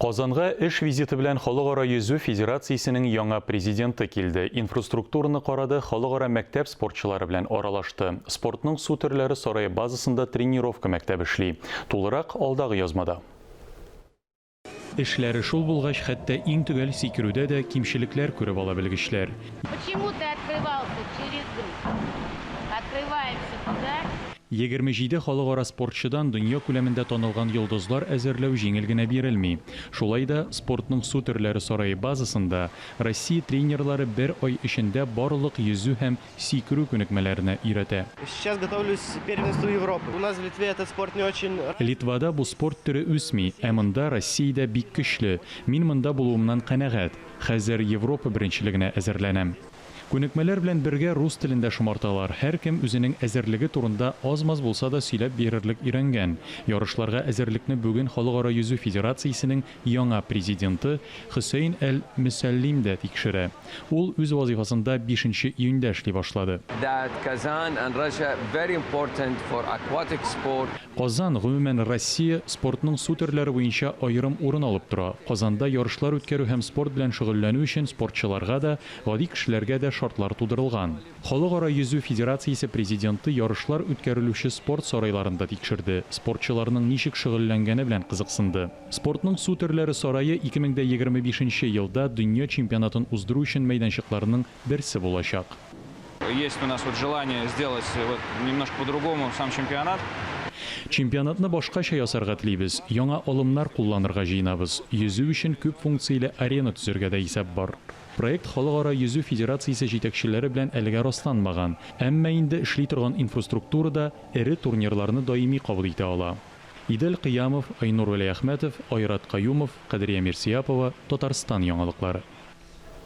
Казанга эш визиты белән Халыкара йөзү федерациясенең яңа президенты килде. Инфраструктураны карады, халыкара мәктәп спортчылары белән аралашты. Спортның су төрләре сарае базасында тренировка мәктәбе эшли. Тулырак алдагы язмада. Эшләре шул булгач, хәтта иң төгәл сикерүдә дә кимчелекләр күреп ала белгечләр. Почему ты открывался через грудь? Открываемся туда. 27 халыкара спортчыдан дөнья күләмендә танылган йолдызлар әзерләү җиңел генә бирелми. Шулай да, спортның су төрләре сарае базасында Россия тренерлары бер ай эчендә барлык йөзү һәм сикерү күнекмәләренә өйрәтә. Сейчас готовлюсь к первенству Европы. У нас в Литве этот спорт не очень. Литвада бу спорт төре үсми, ә монда, Россиядә бик көчле. Мин монда булуымнан канәгать. Хәзер Европа беренчелегенә әзерләнәм. Күнекмәләр белән бергә рус телен дә шомарталар. Һәркем үзенең әзерлеге турында аз-маз булса да сөйләп бирерлек өйрәнгән. Ярышларга әзерлекне бүген Халыкара йөзү федерациясенең яңа президенты Хөсәен әл-Мөсәллим дә тикшерә. Ул үз вазыйфасында бишенче июньдә эшли башлады. That Kazan and Russia very important for aquatic sport. Казан, гомумән, Россия, спортның су төрләре буенча аерым урын алып тора. Казанда ярышлар үткәрү һәм спорт белән шөгыльләнү өчен спортчыларга да, гади кешеләргә дә шартлар тудырылган. Халыкара йөзү федерациясе президенты ярышлар үткәрелүче спорт сарайларын да тикшерде, спортчыларның ничек шөгыльләнгәне белән кызыксынды. Спортның су төрләре сарае 2025 нче елда дөнья чемпионатын уздыру өчен мәйданчыкларның берсе булачак. Есть у нас вот желание сделать вот немножко по-другому сам чемпионат. Чемпионатны башкача ясарга телибез, яңа алымнар кулланырга җыенабыз. Йөзү өчен күп функцияле арена төзергә дә исәп бар. Проект Халыкара йөзү федерациясе җитәкчеләре белән әлегә расланмаган, әмма инде эшли торган инфраструктура да эре турнирларны даими кабул итә ала. Идел Кыямов, Айнур Вәлиәхмәтов, Айрат Каюмов, Кадрия Мирсияпова, Татарстан яңалыклары.